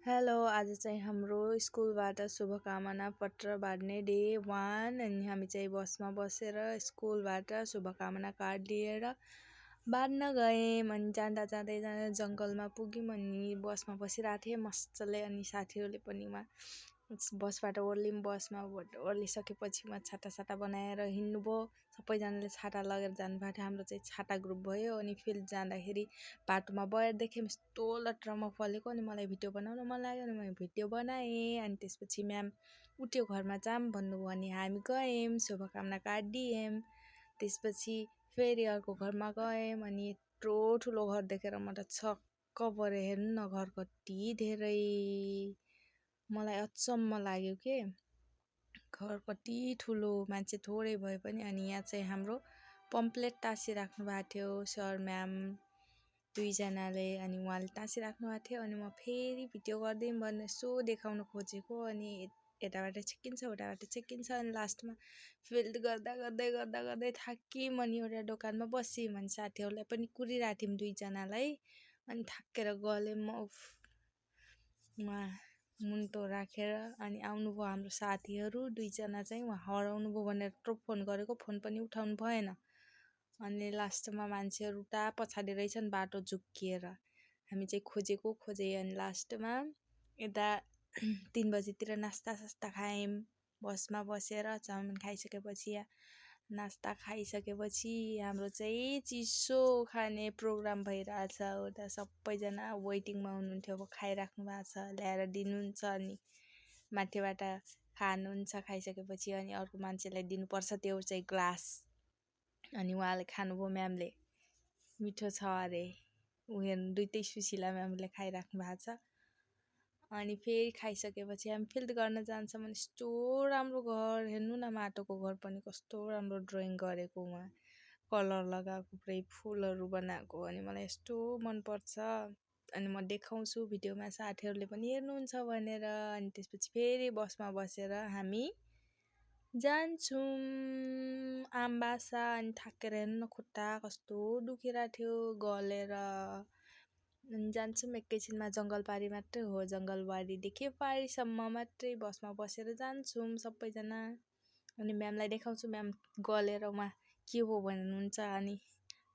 Hello, आज चाहिँ हाम्रो स्कुलबाट शुभकामना पत्र बाँड्ने डे 1 अनि हामी चाहिँ बसमा बसेर स्कुलबाट शुभकामना कार्ड लिएर बाँड्न गयौँ। अनि जाँदा जङ्गलमा पुग्यौँ अनि बसमा बसिरहेको थिएँ मजाले। अनि साथीहरूले पनि बसबाट ओर्ल्यौँ। बसमा ओर्लिसकेपछि छाता बनाएर हिँड्नुभयो। सबैजनाले छाता लगेर जानुभएको थियो। हाम्रो चाहिँ छाता ग्रुप भयो। अनि फिल्ड जाँदाखेरि बाटोमा बयर देख्यौँ यस्तो लट्रमा फलेको। अनि मलाई भिडियो बनाउन मन लाग्यो अनि मैले भिडियो बनाएँ। अनि त्यसपछि म्याम उठ्यो घरमा जाम भन्नुभयो अनि हामी गयौँ, शुभकामना कार्ड दियौँ। त्यसपछि फेरि अर्को घरमा गयौँ अनि यत्रो ठुलो घर देखेर म त छक्क परेँ। हेर्नु न घर कति धेरै, मलाई अचम्म लाग्यो के घर कति ठुलो, मान्छे थोरै भए पनि। अनि यहाँ चाहिँ हाम्रो पम्पलेट टाँसिराख्नु भएको थियो सर म्याम दुईजनाले। अनि उहाँले टाँसिराख्नु भएको थियो। अनि म फेरि भिडियो गरिदिउँ भनेर यसो देखाउन खोजेको। अनि यताबाट चेकिन्छ उताबाट चेकिन्छ। अनि लास्टमा फिल्ड गर्दै थाक्यौँ। अनि एउटा दोकानमा बस्यौँ। अनि साथीहरूलाई पनि कुरिरहेको थियौँ दुईजनालाई। अनि थाकेर गल्यौँ उहाँ मुन्टो राखेर। अनि आउनुभयो हाम्रो साथीहरू दुईजना चाहिँ उहाँ हराउनु भयो भनेर यत्रो फोन गरेको, फोन पनि उठाउनु भएन। अनि लास्टमा मान्छेहरू उता पछाडि रहेछन् बाटो झुक्किएर। हामी चाहिँ खोजे। अनि लास्टमा यता 3 बजीतिर नास्ता खायौँ बसमा बसेर। चाउमिन खाइसकेपछि नास्ता खाइसकेपछि हाम्रो चाहिँ चिसो खाने प्रोग्राम भइरहेछ। उता सबैजना वेटिङमा हुनुहुन्थ्यो। अब खाइराख्नु भएको छ, ल्याएर दिनुहुन्छ। अनि माथिबाट खानुहुन्छ। खाइसकेपछि अनि अर्को मान्छेलाई दिनुपर्छ त्यो चाहिँ ग्लास। अनि उहाँले खानुभयो, म्यामले मिठो छ अरे। हेर्नु दुइटै सुशीला म्यामले खाइराख्नु भएको छ। अनि फेरि खाइसकेपछि हामी फिल्ड गर्न जान्छौँ। अनि यस्तो राम्रो घर, हेर्नु न माटोको घर पनि कस्तो राम्रो ड्रइङ गरेको, उहाँ कलर लगाएको, पुरै फुलहरू बनाएको। अनि मलाई यस्तो मनपर्छ। अनि म देखाउँछु भिडियोमा, साथीहरूले पनि हेर्नुहुन्छ भनेर। अनि त्यसपछि फेरि बसमा बसेर हामी जान्छौँ आम्बासा। अनि थाकेर हेर्नु न खुट्टा कस्तो दुखिरहेको थियो गलेर। अनि जान्छौँ एकैछिनमा, जङ्गलबारी मात्रै हो, जङ्गलबारीदेखि पारीसम्म मात्रै बसमा बसेर जान्छौँ सबैजना। अनि म्यामलाई देखाउँछु, म्याम गलेर उहाँ के हो भन्नुहुन्छ। अनि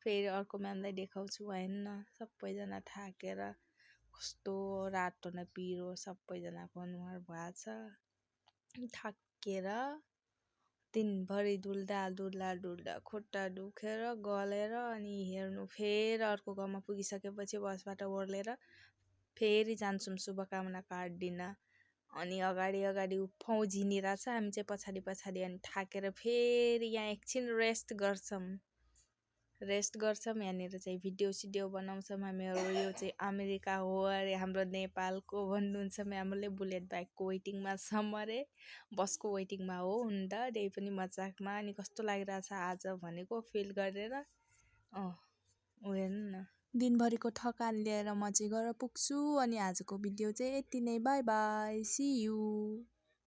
फेरि अर्को म्यामलाई देखाउँछु, उहाँ हेर्नु न सबैजना थाकेर कस्तो रातो न पिरो सबैजनाको अनुहार भएको छ। थाकेर दिनभरि डुल्दा खुट्टा दुखेर गलेर। अनि हेर्नु फेरि अर्को गाउँमा पुगिसकेपछि बसबाट ओर्लेर फेरि जान्छौँ शुभकामना कार्ड दिन। अनि अगाडि फौज हिँडिरहेछ, हामी चाहिँ पछाडि। अनि थाकेर फेरि यहाँ एकछिन रेस्ट गर्छौँ। यहाँनिर चाहिँ भिडियो बनाउँछौँ हामीहरू। यो चाहिँ अमेरिका हो अरे, हाम्रो नेपालको भन्नुहुन्छ म्यामले। बुलेट बाइकको वेटिङमा छौँ अरे, बसको वेटिङमा हो हुन त, त्यही पनि मजाकमा। अनि कस्तो लागिरहेछ आज भनेको फिल गरेर। हेर्नु न दिनभरिको थकान लिएर म चाहिँ घर पुग्छु। अनि आजको भिडियो चाहिँ यति नै, बाई बाई, सी यू।